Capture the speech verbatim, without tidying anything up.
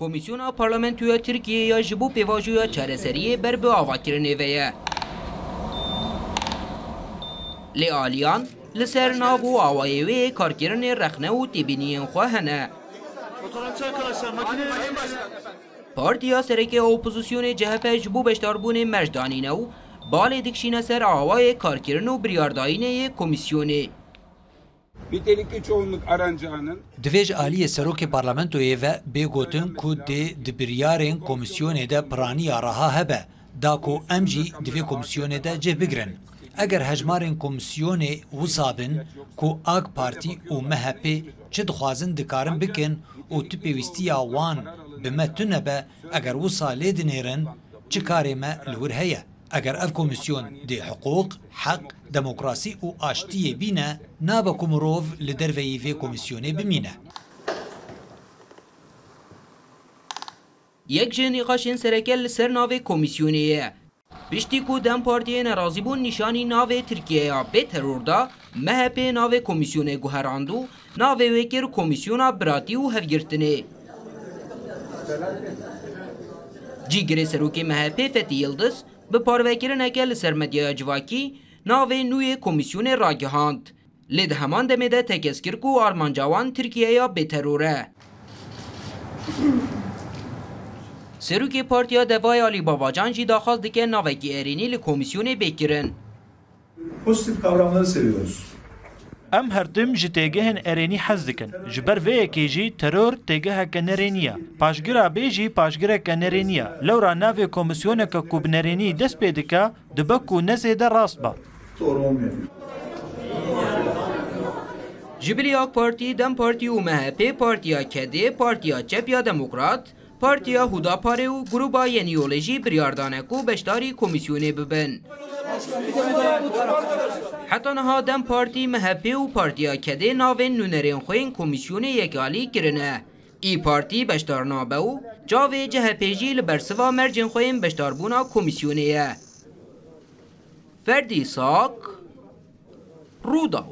Komîsyona Parlamentoya Tirkiyê ya ji bo pêvajoya çareseriyê ber bi avakirinê ve ye. Lê aliyan li ser nav û awayê wê yê karkirinê rexne û têbîniyên xwe hene. Fotoğrafçı arkadaşlar, makineyi Partiya sereke ya opozisyonê C H P ji bo beşdarbûnê merc danîne û balê dikişîne ser awayê karkirin û biryardayînê yê komîsyonê. Nitelikli çoğunluk aranacağının Divê ji aliyê serokê parlamentoyê ve bê gotin ku dê di biryarên komîsyonê de piraniya reha hebe, da ku em jî di vê komîsyonê de cih bigirin. Eger hejmarên komîsyonê wisa bin ku AK Partî û M H P çi dixwazin dikarin bikin û tu pêwîstiya wan bi me tune be, eger wisa lê dinêrin, çi karê me li wir heye? Eger ev komîsyon dê hiqûq, heq, demokrasî û aştiyê bîne, nabe ku mirov li derveyî vê komîsyonê bimîne. Yek ji nîqaşên sereke li ser navê komîsyonê ye. Piştî ku DEM Partiyê nerazîbûn nîşanî navê Tirkiye ya bê teror da, M H P navê komîsyonê guherand û navê wê kir Komîsyona Biratî û Hevgirtinê. Cîgirê serokê M H P Fetî Yildiz, bi parvekirineke li ser medyaya civakî navê nû yê komîsyonê ragihand. Lê di heman demê de tekez kir ku armanca wan Tirkiyeya bêteror e. Serokê Partiya Devayê Alî Babacan jî daxwaz dike navekî erênî li komîsyonê bê kirin. Pozitif kavramları seviyoruz. Em her tim ji têgehên erênî hez dikin. Ji ber vê yekê jî teror têgeheke nerênî ye. Paşgira bê jî paşgireke nerênî ye. Lewra navê komîsyoneke ku bi nerênî dest pê dike, dibe ku ne zêde rast be. Doğru olmuyor. Ji bilî AK Partî, DEM Partî û M H P, Partiya Kedê, Partiya Çep ya Demokrat, Partiya Hudaparê û Gruba Yenî Yolê jî biryar dane ku beşdarî komîsyonê bibin. Heta niha DEM Partî, M H P û Partiya Kedê navên nûnerên xwe yên komîsyonê yekalî kirine. Î Partî beşdar nabe û çavê C H P jî li bersiva mercên xwe yên beşdarbûna komîsyonê ye. Ferdî Sak, Rûdaw.